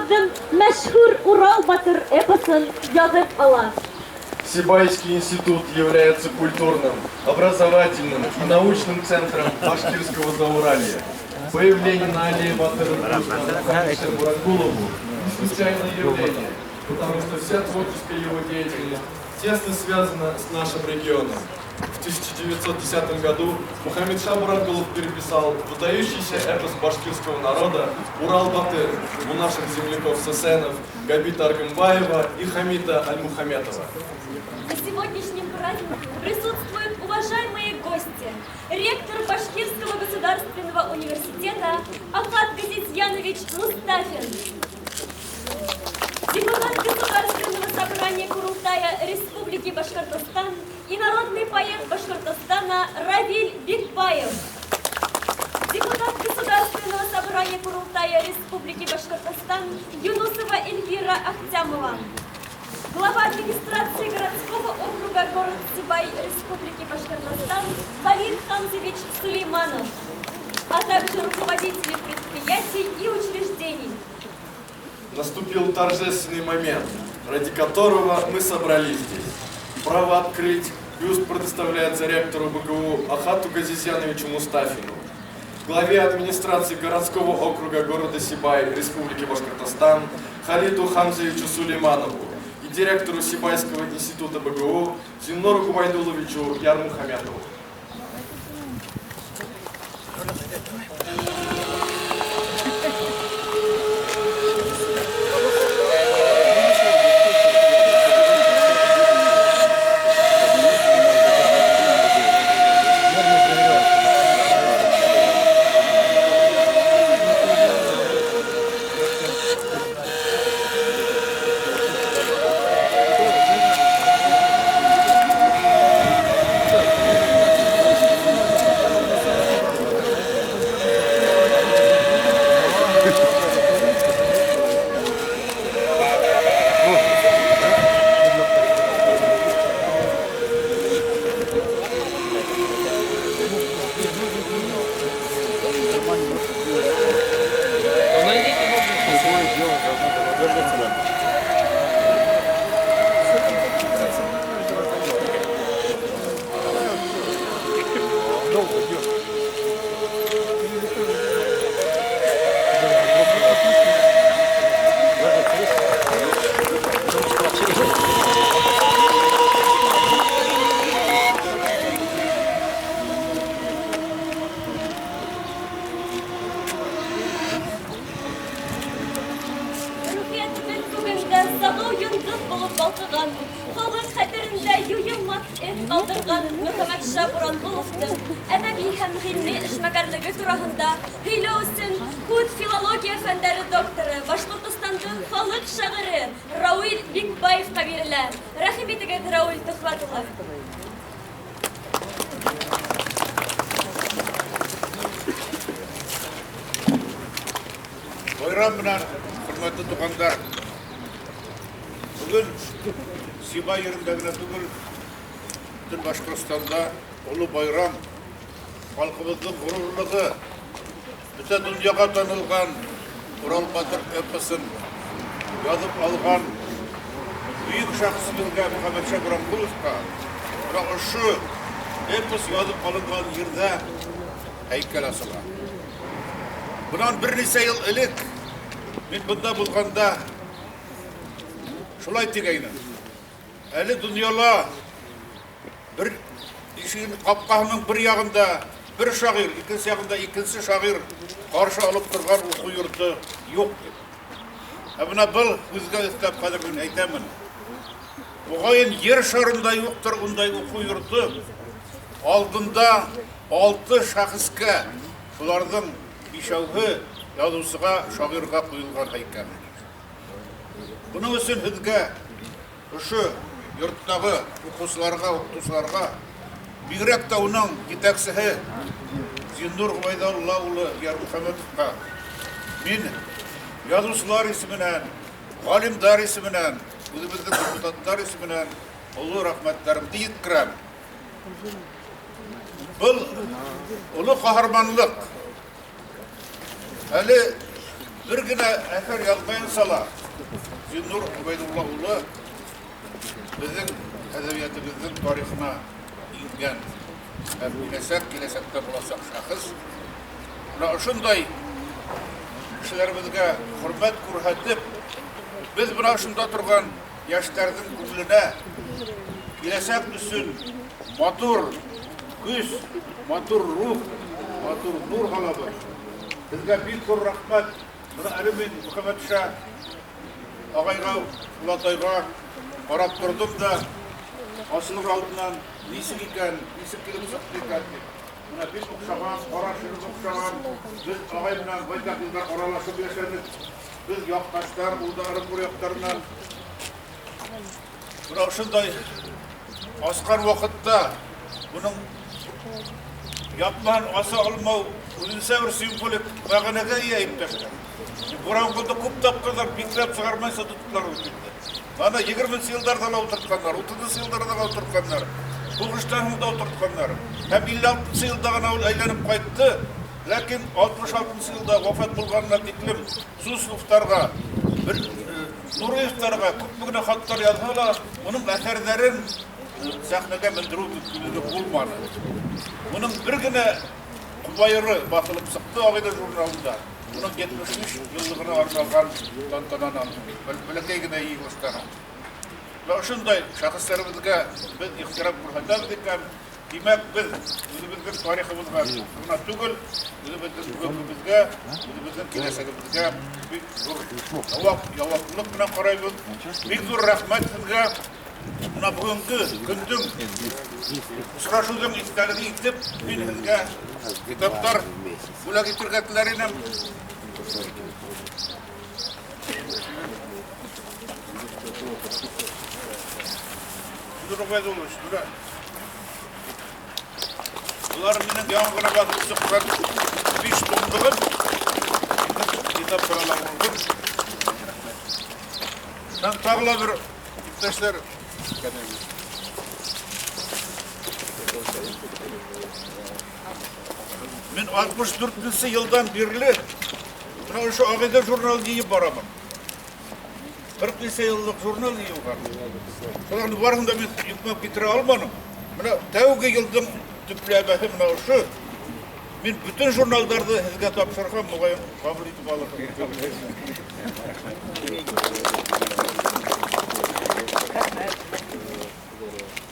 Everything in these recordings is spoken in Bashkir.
Халҡыбыҙҙың мәшһүр Урал батыр эпосын яҙып ала. Сибайский институт является культурным, образовательным и научным центром Башкирского Зауралья. Появление на аллее Батыра Мухаметше Бурангулову – не случайное явление, потому что вся творческая его деятельность тесно связана с нашим регионом. В 1910 году Мухаметша Бурангулов переписал выдающийся эпос башкирского народа «Урал-Батыр» у наших земляков Сесенов Габита Аргамбаева и Хамита Альмухаметова. На сегодняшнем празднике присутствуют уважаемые гости. Ректор Башкирского государственного университета Ахат Газизьянович Мустафин. Депутат Государственного собрания Курултая Республики Башкортостан и народный поэт Башкортостана Равиль Бикбаев. Депутат Государственного собрания Курултая Республики Башкортостан Юнусова Эльвира Ахтямова. Глава администрации городского округа город Сибай Республики Башкортостан Валид Хамзович Сулейманов, а также руководители предприятий и учреждений. Наступил торжественный момент, ради которого мы собрались здесь. Право открыть бюст предоставляется ректору БГУ Ахату Газизяновичу Мустафину, главе администрации городского округа города Сибай Республики Башкортостан Халиду Хамзовичу Сулейманову и директору Сибайского института БГУ Зиннуру Губайдуловичу Ярмухаметову. Рухиятебеҙ күгендә сағыу йондоҙ булып балҡыған, халыҡ хәтерендә юйылмаҫ эҙ ҡалдырған Мөхәммәтша Буранғоловтың әҙәби һәм ғилми эшмәкәрлеге тураһында һөйләү өсөн һүҙ филология фәндәре докторы, Башҡортостандың халыҡ шағиры Рауил Бикбаевҡа бирелә. Рәхим итегеҙ, Рауил Төхвәт улы. Байрам менән, хөрмәтле туғандар. Бөгөн Сибай ерендә генә түгел, бөтөн Башҡортостанда оло байрам, халҡыбыҙҙың ғорурлығы, бөтә донъяға танылған Урал батыр эпосын яҙып алған бөйөк шәхесебеҙгә Мөхәммәтша Буранғоловҡа бына ошо эпос яҙып алынған ерҙә һәйкәл асыла. Бынан бер нисә йыл элек мин бында булғанда шулай тигәйнем. Әле донъяла бер ишеген ҡапҡаһының бер яғында бер шағир, икенсе яғында икенсе шағир ҡаршы алып торған уҡыу йорто юҡ тип. Ә бына был һүҙгә өҫтәп хәҙер мин әйтәмен. Моғайын ер шарында юҡтыр ундай уҡыу йорто. Алдында 6 шәхескә, шуларҙың бишәүһе яҙыусыға, шағирға ҡуйылған һәйкәл. Бының өсөн һеҙгә ошо йорттағы уҡыусыларға, уҡытыусыларға, бигерәк тә уның етәксеһе Зиннур Ғөбәйҙулла улы Ярмөхәмәтовҡа мин яҙыусылар исеменән, ғалимдар исеменән, үҙебеҙҙең депутаттар исеменән оло рәхмәттәремде еткерәм. Был оло ҡаһарманлыҡ. Әле Бер генә әҫәр яҙмайынса ла Зиннур Ғөбәйҙулла улы беҙҙең әҙәбиәтебеҙҙең тарихына ингән һәм киләсәк, киләсәктә буласаҡ шәхес. Менә ошондай кешеләребеҙгә хөрмәт күрһәтеп, беҙ бына ошонда торған йәштәрҙең күңеленә киләсәк өсөн матур көс, матур рух, матур нур һалабыҙ. Һеҙгә бик ҙур рәхмәт. Бына әле мин Мөхәммәтша ағайға, олатайға ҡарап торҙом да, асылыр алдынан нисек икән, нисек килеп сыҡты икән дип. Бына бик оҡшаған, ҡарашыбыҙ оҡшаған. Беҙ ағай менән байтаҡ йылдар аралашып йәшәнек. Беҙ яҡташтар, ул да Ырымбур яҡтарынан. Бына ошондай асҡан ваҡытта уның япмаһын аса алмау үҙенсә бер символик мәғәнәгә эйә, иптәштәр. Буранғолдо күп тапҡырҙар бикләп сығармайса тоттолар бит инде. Аны 20 йылдарҙа ла ултыртҡандар, 30 йылдарҙа ла ултыртҡандар, һуғыштан һуң да ултыртҡандар. Һәм 56 йылда ғына ул әйләнеп ҡайтты, ләкин 66 йылда вафат булғанына тиклем Сусловтарға, бер Нуриевтарға күпме генә хаттар яҙһа ла, уның әҫәрҙәрен сәхнәгә мендереү мөмкинлеге булманы. Уның бер генә ҡобайыры баҫылып сыҡты Ағиҙел журналында. Уның 75 йыллығына арналған тантананан, бәләкәй генә йыйылыштан. Менә ошондай шәхестәребеҙгә беҙ ихтирам күрһәтәбеҙ икән, тимәк, беҙ үҙебеҙҙең тарихыбыҙға ғына түгел, үҙебеҙҙең бөгөнгөбөҙгә, үҙебеҙҙең киләсәгебеҙгә бик ҙур яуаплылыҡ менән ҡарайбыҙ. Бик ҙур рәхмәт һеҙгә. Бына бөгөнгө көндөң осрашыуҙың иҫтәлеге итеп, мин һеҙгә китаптар бүләк итергә теләр инем. Зиннур Ғөбәйҙуллович, менә былар минең яңы ғына баҫып сыҡҡан 5 томлығым. Китапханала булды. Һәм тағы ла бер иптәштәр, мин 64 йылдан бирле бына ошо Ағиҙел журналын йыйып барамын. 40 нисә йыллыҡ журнал йыйылған. Шуларҙың барыһын да мин йөкмәп килтерә алманым. Бына тәүге йылдың төпләмәһе бына ошо. Мин бөтөн журналдарҙы һеҙгә тапшырһам, моғайын, ҡабул итеп алырһығыҙ.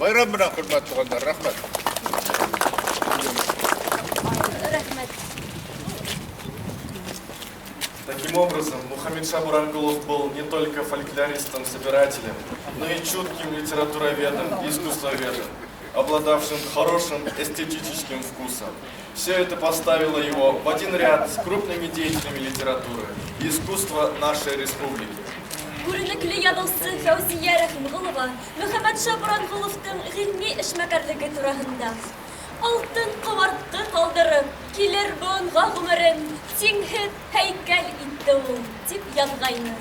Байрам менән, хөрмәтле туғандар, рәхмәт. Рәхмәт. Таким образом, Мухаметша Бурангулов был не только фольклористом-собирателем, но и чутким литературоведом и искусствоведом, обладавшим хорошим эстетическим вкусом. Все это поставило его в один ряд с крупными деятелями литературы и искусства нашей республики. Күренекле яҙыусы Фәүзиә Рәхимғолова Мөхәммәтша Буранғоловтың ғилми эшмәкәрлеге тураһында алтын ҡомартҡы ҡалдырып, килер быуынға ғүмерен тиңһеҙ һәйкәл итте ул, тип яҙғайны.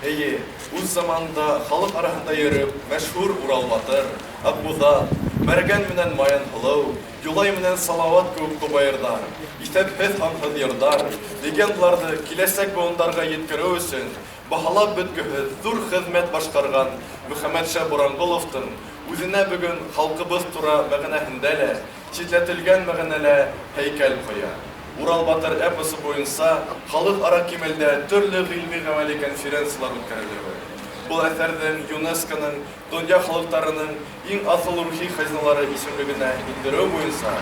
Эйе, үҙ заманында халыҡ араһында йөрөп, мәшһүр Урал батыр, Аҡбуҙат, Мәргән менән Маян һылыу, Юлай менән Салауат кеүек ҡобайырҙар, иҫәпһеҙ һанһыҙ йырҙар, легендаларҙы киләсәк быуындарға еткереү өсөн баһалап бөткөһөҙ ҙур хеҙмәт башҡарған Мөхәммәтша Буранғоловтың үҙенә бөгөн халҡыбыҙ тура мәғәнәһендә лә, ситләтелгән мәғәнәлә һәйкәл ҡоя. Урал батыр эпосы буйынса халыҡ ара кимәлдә төрлө ғилми ғәмәли конференциялар үткәрелеүе. Был әҫәрҙең ЮНЕСКО-ның донъя халыҡтарының иң аҫыл рухи хазиналары исемлегенә индереү буйынса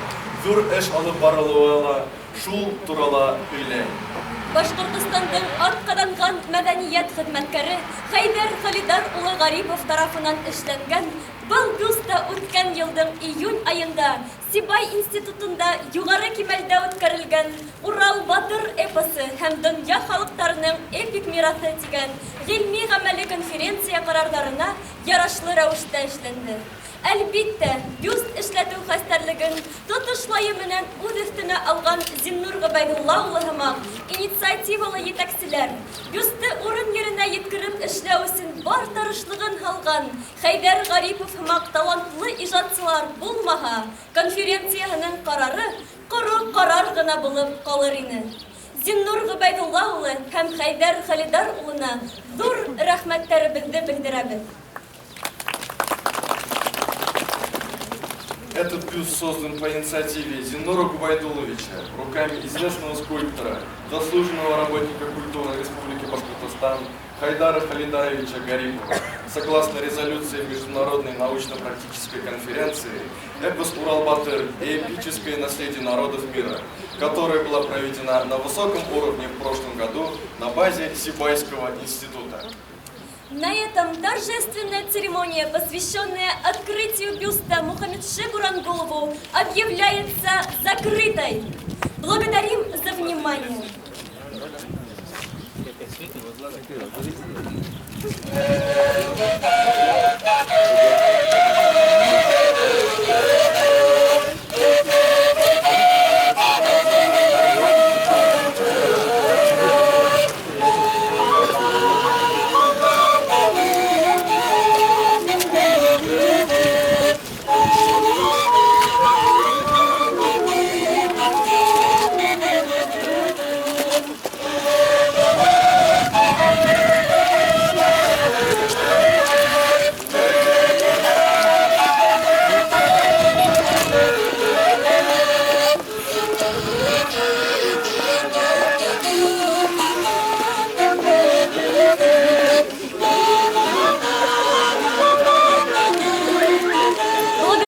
ҙур эш алып барылыуы ла шул турала һөйләй. Башҡортостандың атҡаҙанған мәҙәниәт хеҙмәткәре Хәйҙәр Халидар улы Ғарипов тарафынан эшләнгән был бюст та үткән йылдың июнь айында Сибай институтында юғары кимәлдә үткәрелгән Урал батыр эпосы һәм донъя халыҡтарының эпик мираҫы тигән ғилми ғәмәли конференция ҡарарҙарына ярашлы рәүештә эшләнде. Әлбиттә, бюст эшләтеү хәстәрлеген тотошлайы менән үҙ өҫтөнә алған Зиннур Ғөбәйҙулла улы һымаҡ инициативалы етәкселәр, бюсты урын еренә еткереп эшләү өсөн бар тырышлығын һалған Хәйҙәр Ғарипов һымаҡ талантлы ижадсылар булмаһа, конференцияһының ҡарары ҡоро ҡарар ғына булып ҡалыр ине. Зиннур Ғөбәйҙулла улы һәм Хәйҙәр Халидар улына ҙур рәхмәттәребеҙҙе белдерәбеҙ. Этот бюст создан по инициативе Зиннура Губайдулловича руками известного скульптора, заслуженного работника культуры Республики Башкортостан Хайдара Халидаровича Гарипова, согласно резолюции Международной научно-практической конференции «Эпос Урал-Батыр и эпическое наследие народов мира», которая была проведена на высоком уровне в прошлом году на базе Сибайского института. На этом торжественная церемония, посвященная открытию бюста Мухаметши Бурангулову, объявляется закрытой. Благодарим за внимание.